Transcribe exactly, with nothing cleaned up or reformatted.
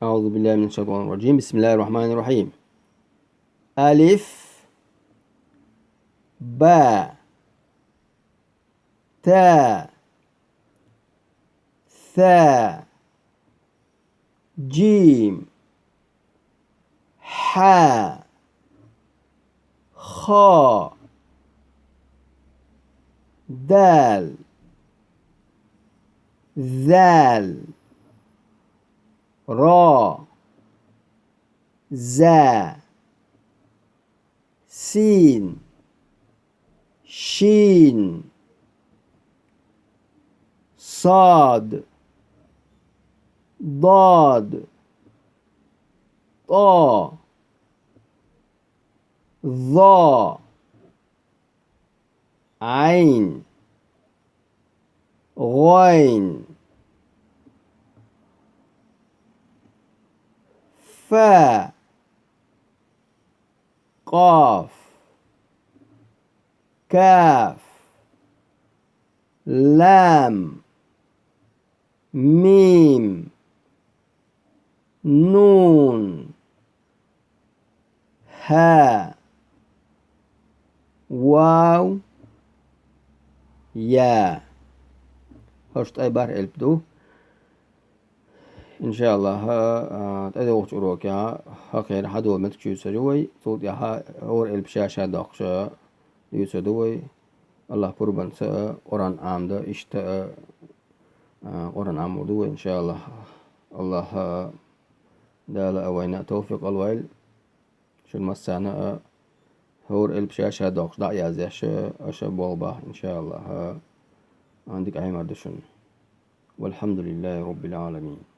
أعوذ بالله من الشيطان الرجيم. بسم الله الرحمن الرحيم. ألف، باء، تاء، ثاء، جيم، حاء، خاء، دال، ذال، راء، زاء، سين، شين، صاد، ضاد، طاء، ظاء، عين، غين، فاء، قاف، كاف، لام، ميم، نون، هاء، واو، ياء. ХӀорш тӀай бархӀ элп ду. ИншаАллахӀ, а, тӀадогӀучу урокехь хӀокхеран хьадола меттиг чуьйцур ю вай. Цул тӀаьхьа хӀора элп ша-ша доккхуш дуьйцур ду вай. АллахӀ пурбанца а, Къуръан Ӏамда, иштта а, а, Къуръан Ӏамор ду вай, иншаАллахӀ. АллахӀа Дала а вайна а тавфикъ лойла. Шуна массарна а хӀора элп ша-ша доккхуш дӀа а язъеш, аша болх бахь, иншаАллахӀ. А, дика Ӏемар ду шуна. والحمد لله رب العالمين.